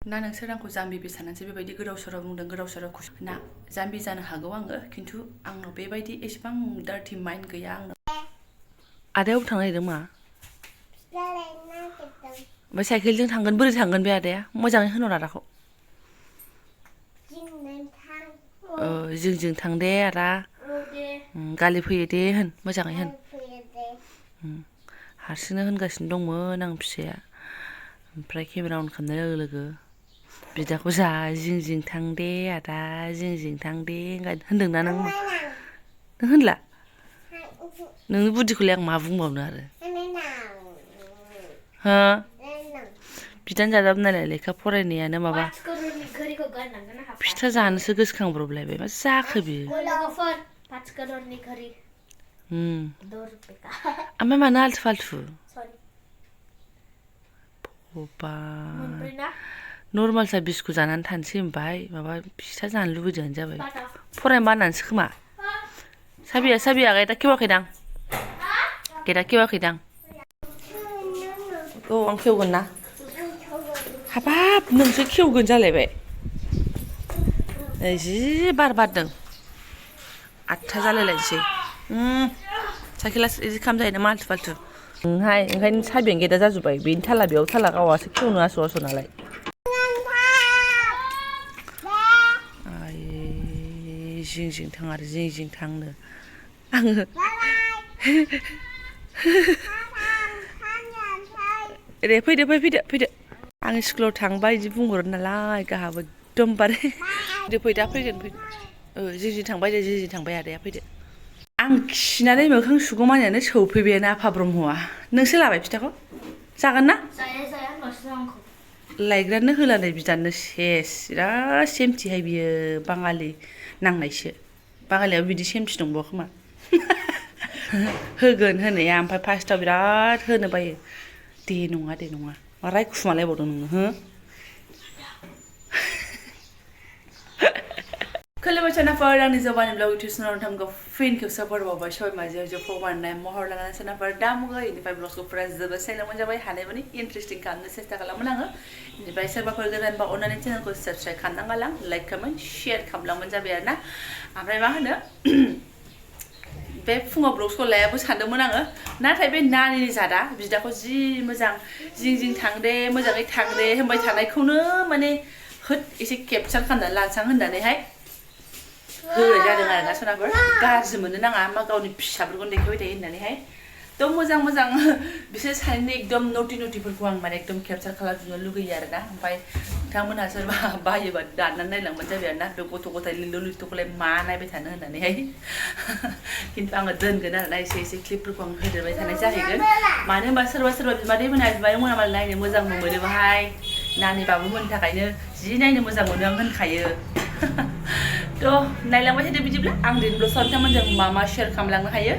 ना नोंसोर आंखौ जाम्बिबो साननानैसो बेबायदि गोदाव सोराव बुंदों गोदाव सोराव ना जाम्बि जानो हागौ आङो खिन्थु आंनाव बेबायदि एसेबां डार्टि माइन्ड गैया आंनाव आदायाव थांनो नागिरदों मा ओमफ्राय साइकेलजों थांगोन बोरै थांगोन बे आदाया मोजाङै होनहर आदाखौ जोंजों थां दे आदा गालि फैयो दे होन मोजाङै होन हारसिंनो होनगासिनो दंमोन आं फिसाया ओमफ्राय केमेरा अन खालामनाय लोगो लोगो बिदाखौ जा जिं थां दे आदा जिं थां दे होनदोंना नों होनला नोंनि बुद्दिखौलाय आं मा बुंबावनो आरो हो बिदानो जाजाबो नालाय लेखा फरायनायानो माबा फिथा जानोसो गोसोखांब्रबलायबाय मा जाखो बियो ओमफ्राय मानो आल्थु फाल्थु नर्मालसा बिस्कुट जानानै थानोसै ओमफ्राय माबा फिथा जानो लुबैदोंआनो जाबाय फरायनो बानानैसो खोमा साबिया गेटा खेवाखैदां औ आं खेवगोन ना हाबाब नोंसो खेवगोन जालायबाय जि बार बारदों 8था जालायलायनोसै साइकेला इदि खालामजायो नामा आल्थु फाल्थु ओंखायनो साबियानो गेदा जाजोब्बाय बेनि थाला बेयाव थाला गावासो खेवनो आस' नालाय जिं थां आरो जिं थांनो आङो दे फैदो आं स्कुलाव थांबा बिदि बुंहरो नालाय गाहाबो एकदमबारे फैदो जिं थांबाय दे जिं थांबाय आदाया फैदो आं खिनानै मोखां सुगौमानियानो सौफैबायानो आफा ब्रह्मआ नोंसो लाबाय फिथाखौ जागोन ना लायग्रानो होला नै बिदानो सेस बिराद सेमथिहाय बियो बाङालि नांनायसो बाङालियाबो बिदि सेमथि दंबावो खोमा होगोन होनाया ओमफ्राय फार्स्टआव बिराद होनो बायो दे नङा मा रायखुमालायबावदों नोङो हो खुलुमबाय सोनाफोर आंनि जबानिब्लग इउटिउब चेनेलाव नोंथांखौ फिन खेबसे बरायबावबाय सबाय माजों जफाव बानायनाय महर लानानै सोनाफोर दा मुगा इनिफ्राय ब्लगखौ फुरा जोबोद सायलांबाय जाबाय हानायमानि इन्टारेस्टिं खालामनो सेस्था खालामोन आङो इनिफ्राय सोरबाफोर गोदानबा अननानै चेनेलखौ साबस्क्राइब खालामनांगालां लाइक कमेन्ट शेयार खालामलांबानो जाबाय आरोना ओमफ्राय मा होनो बे फुङाव ब्लगखौ लायाबो सानदोंमोन आङो नाथाय बे नानिनि जादा बिदाखौ जि मोजां जिं थां दे मोजाङै थां दे होनबाय थानायखौनो माने होद एसे केपचार खालामनानै लानसां होननानैहाय होनाय जादों आरोना सोनाफोर गाज्रि मोननो नाङा मा गावनि फिसाफोरखौनो देखायबाय थायो होननानैहाय एकदम मोजां बिसोर सानैनि एकदम नटिफोरखौ आं माने एकदम केपचार खालामजोबनो लुगैयो आरोना ओमफ्राय नोंथांमोनहा सोरबा बायोबा दाननानै नायलांबानो जाबाय आरोना बे गथ' गथाय लिल'लिथ'खौलाय मा नायबाय थानो होननानैहाय खिन्थु आङो दोनगोन आरोना एसे क्लिपफोरखौ आं होदेरबाय थानाय जाहैगोन मानो होनबा सोरबा बिमादैमोना नायनो मोजांबो मोनो बाहाय नानि बाबुमोननि थाखायनो जि नायनो मोजां मोनो आं होनखायो थ' नायलांबाय थादो बिदिब्ला आं दिनैल' नोंथांमोनजों मा शेयार खालामलांनो हायो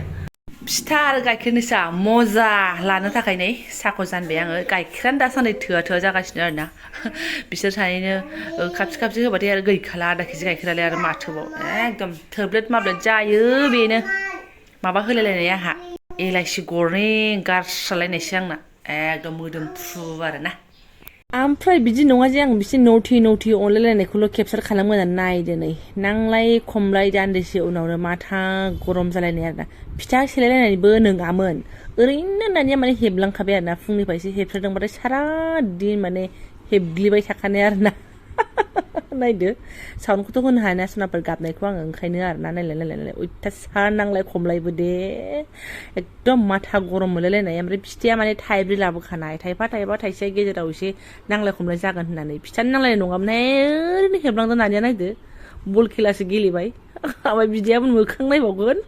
फिथा आरो गाइखेरनि साहा मजा लानो थाखाय नै साहाखौ जानबाय आङो गाइखेरानो दासान्दि थोआ जागासिनो आरोना बिसोर सानैनो खाबसे होबाथाय आरो गैखाला आधा केजि गाइखेरालाय आरो माथोबाव एकदम थोब्लेद माब्लेद जायो बेनो माबा होलायलायनाय आंहा एलाइसि गरनै गारस्रालायनायसो आंना एकदम मोदोमफ्रु आरोना ओमफ्राय बिदि नङा जे आं बिसोर नौथि अनलायलायनायखौल' केपचार खालामो होननानै नायदो नै नांलाय खमलाय दान्दिसे उनावनो माथा गरम जालायनाय आरोना फिथा सेलायलायनायबो नङामोन ओरैनो दानिया माने हेबलांखाबाय आरोना फुंनिफ्रायसो हेबथारदोंबाथाय सारा दिन माने हेबग्लिबाय थाखानाय आरोना नायदो साउन्डखौथ' होनो हाया सोनाफोर गाबनायखौ आङो ओंखायनो आरोना नायलाय अयथासार नांलाय खमलायबो दे एकदम माथा गरम मोनलायलायनाय ओमफ्राय फिथाया माने थाइब्रै लाबोखानाय थाइफा थाइसे गेजेराव एसे नांलाय खमलाय जागोन होननानै फिथानि नांलाय नङामोनहाय ओरैनो हेबलांदों दानिया नायदो बल खेलासो गेलेबाय ओमफ्राय बिदायाबो मोखां नायबावगोन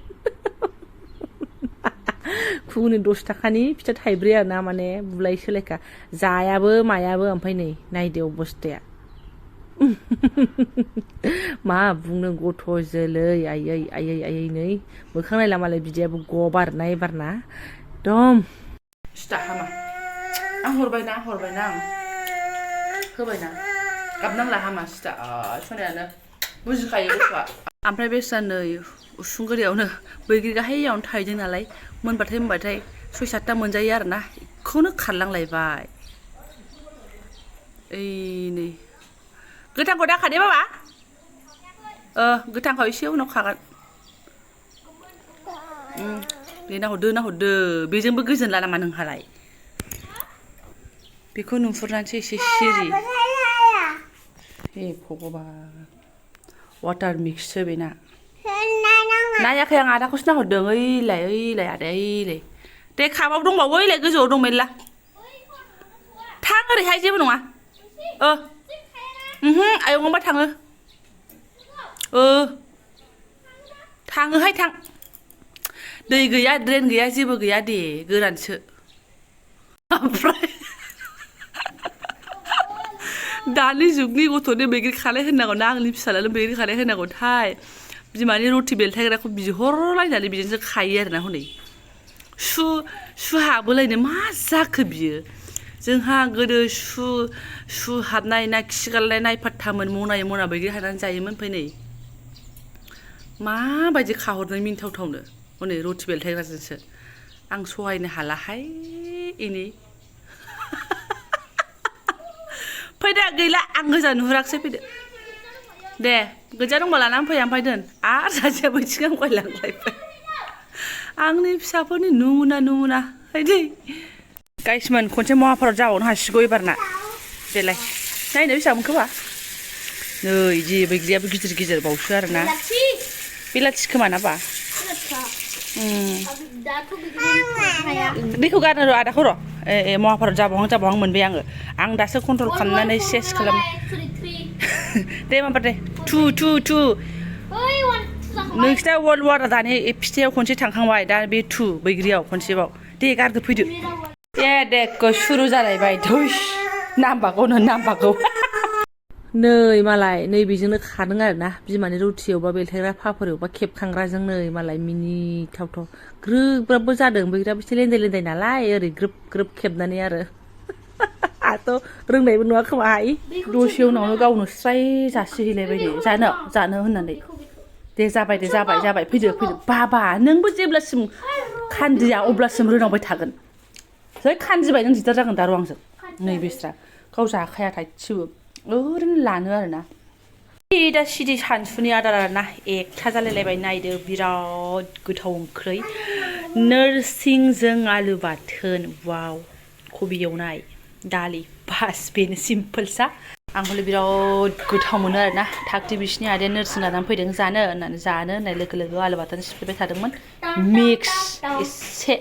खुगुनि 10 थाखानि फिथा थाइब्रै आरोना माने बुलाय सोलायखा जायाबो मायाबो ओमफ्राय नै नायदो अबस्थाया मा बुंनो गथ' जोलै आयै नै मोखां नायला मालाय बिदायाबो गबारना एबारना एकदम सिथा हामा आं हरबायना आं होबायना गाबनांला हामा सिथा सनायानो बुजिखायो गथ'आ ओमफ्राय बे नै उसुंगुरियावनो बैग्रि गाहायावनो थाहैदों नालाय मोनबाथाय 6-7ता मोनजायो आरोना बेखौनो खारलांलायबाय ओइ नै गोथांखौ दाखादे बाबा गोथांखौ एसे उनाव खागोन दे नाहरदो बेजोंबो गोजोनला नामा नोंहालाय बेखौ नुहुरनानैसो एसे सिरि हे भगबान वाटार मिक्ससो बेना नायाखै आं आदाखौसो नाहरदों ओइलाय आदा ओइलाय दे खाबाव दंबावो ओइलाय गोजौआव दं मेरला थां ओरैहाय जेबो नङा आयंबा थाङो थाङोहाय थां दै गैया ड्रेन गैया जेबो गैया दे गोरानसो ओमफ्राय दानि जुगनि गथ'नो बैग्रि खालाय होननांगौ ना आंनि फिसालानो बैग्रि खालाय होनांगौथाय बिमानि रुटि बेलथायग्राखौ बिहरलायनानै बिजोंसो खायो आरोना हनै सु हाबोलायनो मा जाखो बियो जोंहा गोदो सु हाबनाय ना खिगारनाय नायफात्तामोन मना बैग्रि हानानै जायोमोन ओमफ्राय नै माबायदि खाहरनो मिनिथावथावनो हनै रुटि बेलथायग्राजोंसो आं सहायनो हालाहाय इनि फैदो गैला आं गोजा नुहुराखसै फैदो दे गोजा दंबा लानानै फै ओमफ्राय दोन आरो सासेया बैथिं आवगायलांलायबाय आंनि फिसाफोरनि नमुना फैदो गाइसमोन खनसे महाभारत जाबावनो हासिगौ एबारना देलाय नायनो बेसेबां मोनखोबा नै इदि बैग्रियाबो गिदिर बावसो आरोना बेलाथि खोमा ना बा दैखौ गारनो र' आदाखौ र' महाभारत जाबावहां मोनबाय आं दासो कन्ट्रल खालामनानै सेस खालाम दे माबा दे टु नोंसिना वर्ल्ड वारआ दानि फिथायाव खनसे थांखांबाय दा बे टु बैग्रियाव खनसेबाव दे गारदो फैदो दे सुरु जालायबाय धुस नामबागौ नै मालाय नै बेजोंनो खादों आरोना बिमानि रुटियावबा बेलथायग्रा पाफोरावबा खेबखांग्राजों नै मालाय मिनिथावथाव ग्रोब जादों बैग्रियाबो एसे लेन्दाय नालाय ओरै ग्रोब खेबनानै आरो आंथ' रोंनायबो नङा खोमाहाय दसे उनावनो गावनो स्राय जासिहैलायबाय नै जानो होननानै दे जाबाय फैदो बाबा नोंबो जेब्लासिम खान्दिया अब्लासिम रोनावबाय थागोन जै खान्दिबाय नों दिगदार जागोन दार' आंजों नै बेस्रा गाव जाखाया थाइसेबो ओरैनो लानो आरोना दा सिदि सानसुनि आदार आरोना एकथा जालायलायबाय नायदो बिराद गोथाव ओंख्रै नोरसिंजों आलु बाथोन वाव कबि एवनाय दालि बास बेनो सिम्पोलसा आं हले बिराद गोथाव मोनो आरोना थाखथि बिसिनि आदाया नोरसिं लानानै फैदों जानो होननाय लोगो आलु बाथोन सिफ्लेबाय थादोंमोन मिक्स एसे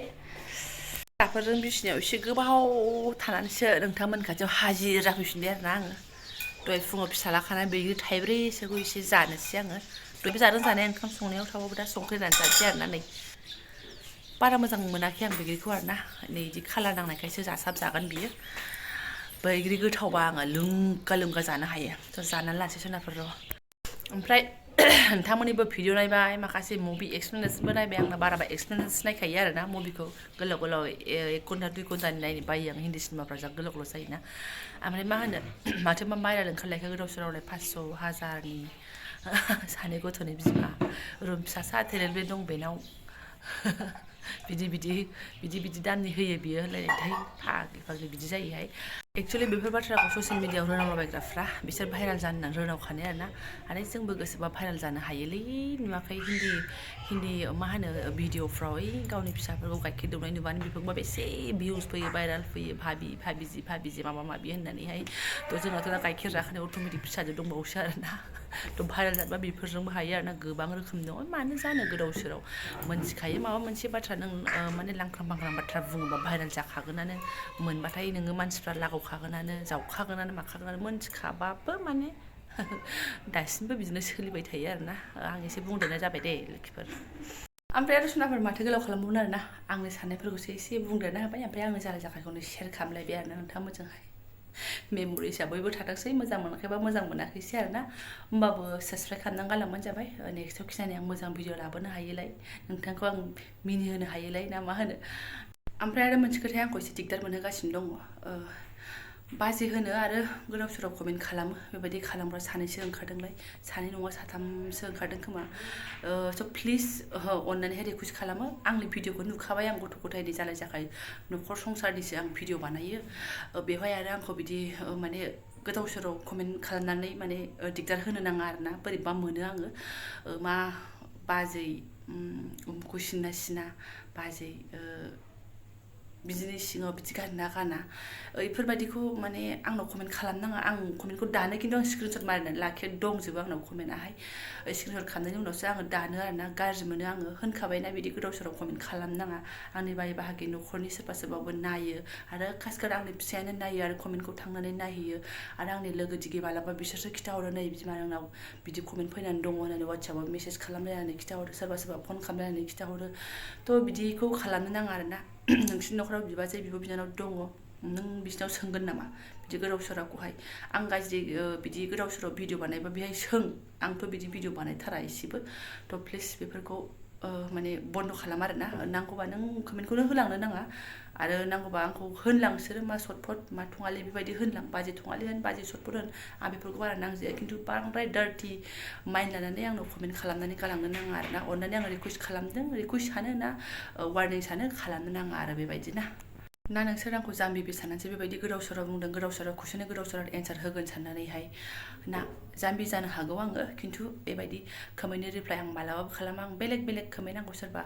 फिसाफोरजों बिसिनायाव एसे गोबाव थानानैसो नोंथांमोन खाथियाव हाजिरा फैफिनबाय आरोना आङो दहाय फुङाव फिसाला खानाय बैग्रि थाइब्रैसोखौ एसे जानोसै आङो दहायबो जानाय ओंखाम संनायाव थाबाबो दा संख्रि होनानै जानोसै आरोना नै बारा मोजां मोनाखै आं बैग्रिखौ आरोना नै बिदि खालार नांनायखायसो जागोन बियो बैग्रि गोथावबा आङो लोंगा जानो हायो थ' जानानै लानोसै सोनाफोर र' ओमफ्राय नोंथांमोननिबो भिडिअ नायबाय माखासे मुभि एक्सप्लेनेसनबो नायबाय आंना बाराबा एक्सप्लेनेसन नायखायो आरोना मुभिखौ गोलाव 1 घन्टा 2 घन्टानि नायनो बायो आं हिन्दी सिनेमाफ्रा जा गोलाव जायोना ओमफ्राय मा होनो माथो मा भाइरेल ओंखारलायखो गोदाव सोरावलाय 500 1000नि सानै गथ'नि बिमा रुम फिसा साथेलेबो दं बेनाव बिदि दाननि होयो बियो होनलायनायथाय फाग्लि बिदि जायोहाय एक्चुअलि बेफोर बाथ्राखौ ससियेल मिडियाआव रोनावलाबायग्राफ्रा बिसोर भाइरेल जानो होननानै रोनावखानाय आरोना आरो जोंबो गोसोबा भाइरेल जानो हायोलै नुवाखै हिन्दी मा होनो भिडिअफ्राव गावनि फिसाफोरखौ गाइखेर दौनाय नुबानो बेफोरबा बेसे भिउस फैयो भाइरेल फैयो भाबिजि माबा माबि होननानैहाय थ' जोंनाथ' दा गाइखेर जाखानाय अट'मेटिक फिसाजो दंबावोसो आरोना थ' भाइरेल जानोबा बेफोरजोंबो हायो आरोना गोबां रोखोमनि दं मानो जानो गोदाव सोराव मोनथिखायो माबा मोनसे बाथ्रा नों माने लांख्रां फांख्रां बाथ्रा बुङोबा भाइरेल जाखागोनानो मोनबाथाय नोङो मानसिफ्रा लागावखागोनानो जावखागोनानो माखागोनानो मोनथिखाबाबो माने दासिमबो बिदिनो सोलिबाय थायो आरोना आं एसे बुंदेरनाय जाबाय दे लोखिफोर ओमफ्राय आरो सनाफोर माथो गोलाव खालामबावनो आरोना आंनि साननायफोरखौसो एसे बुंदेरना होबाय ओमफ्राय आङो जाखायखौनो शेयार खालामलायबाय आरोना नोंथांमोनजोंहाय मेम'रि हिसाबै बयबो थाथोंसै मोजां मोनाखैबा मोजां मोनाखैसै आरोना होमबाबो साबस्क्राइब खालामनानै गालांबानो जाबाय नेक्स्टआव खिनानै आं मोजां भिडिअ लाबोनो हायोलाय नोंथांखौ आं मिनिहोनो हायोलाय ना मा होनो ओमफ्राय आरो मोनसे खोथाया आंखौ एसे दिगदार मोनहोगासिनो दङ बाजि होनो आरो गोदाव सोराव कमेन्ट खालामो बेबायदि खालामग्रा सानैसो ओंखारदोंलाय सानै नङा साथामसो ओंखारदों खोमा स' प्लिज अननानैहाय रिकुवेस्ट खालामो आंनि भिडिअखौ नुखाबाय आं गथ' गथायनि जालाय जाखाय न'खर संसारनिसो आं भिडिअ बानायो बेवहाय आरो आंखौ बिदि माने गोदाव सोराव कमेन्ट खालामनानै माने दिगदार होनो नाङा आरोना बोरैबा मोनो आङो मा बाजै उमुखौ सिना सिना बाजै बिदिनि सिङाव बिदि गानना गाना बेफोरबायदिखौ माने आंनाव कमेन्ट खालामनाङा आं कमेन्टखौ दानो खिन्थु आं स्क्रिनशट मारिनानै लाखियो दंजोबो आंनाव कमेन्टआहाय स्क्रिनशट खालामनायनि उनावसो आङो दानो आरोना गाज्रि मोनो आङो होनखाबायना बिदि गोदाव सोराव कमेन्ट खालामनाङा आंनि बाय बाहागि न'खरनि सोरबा सोरबाबो नायो आरो खासिकार आंनि फिसायानो नायो आरो कमेन्टखौ थांनानै नायहैयो आरो आंनि लोगो दिगि मालाबा बिसोरसो खिथाहरो नै बिमा नोंनाव बिदि कमेन्ट फैनानै दङ होननानै वाट्सएपआव मेसेज खालामलायनानै खिथाहरो सोरबा सोरबा फन खालामलायनानै खिथाहरो थ' बिदिखौ खालामनो नाङा आरोना नोंसिनि न'खराव बिबाजै बिब' बिनानाव दङ नों बिसिनाव सोंगोन नामा बिदि गोदाव सोरावखौहाय आं गाज्रि बिदि गोदाव सोराव भिडिअ बानायबा बेहाय सों आंथ' बिदि भिडिअ बानायथारा एसेबो थ' प्लिज बेफोरखौ माने बन्द' खालाम आरोना नांगौबा नों कमेन्टखौनो होलांनो नाङा आरो नांगौबा आंखौ होनलांसोरो मा सर्टफट मा थङालि बेबायदि होनलां बाजै थङालि होन बाजै सर्टफट होन आं बेफोरखौ बारा नांजाया खिन्थु बांद्राय डार्टि माइन्ड लानानै आंनाव कमेन्ट खालामनानै गालांनो नाङा आरोना अननानै आं रिकुवेस्ट खालामदों रिकुवेस्ट सानो ना वार्निं सानो खालामनो नाङा आरो बेबायदि ना नोंसोर आंखौ जाम्बि बे साननानैसो बेबायदि गोदाव सोराव बुंदों गोदाव सोराव कुइसननि गोदाव सोराव एन्सार होगोन साननानैहाय ना जाम्बि जानो हागौ आङो खिन्थु बेबायदि कमेन्टनि रिप्लाइ आं मालाबाबो खालामा आं बेलेग बेलेग कमेन्ट आंखौ सोरबा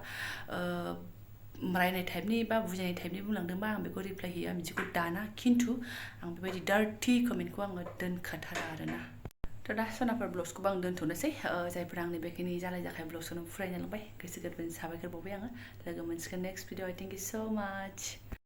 रायनाय टाइपनि बा बुजायनाय टाइपनि बुंलांदोंबा आं बेखौ रिप्लाइ होयो आं बिदिखौ दाना खिन्थु आं बेबायदि डार्टि कमेन्टखौ आङो दोनखाथारा आरोना थ' दा सनाफोर ब्लग्सखौबो आं दोनथ'नोसै जायफोरा आंनि बेखिनि जालाय जाखाय ब्लग्सखौनो फरायनो लांबाय गोसो गोरबोनि साबायखर बावबाय आङो लोगो मोनसिगोन नेक्स्ट भिडिअ थेंक इउ स' माच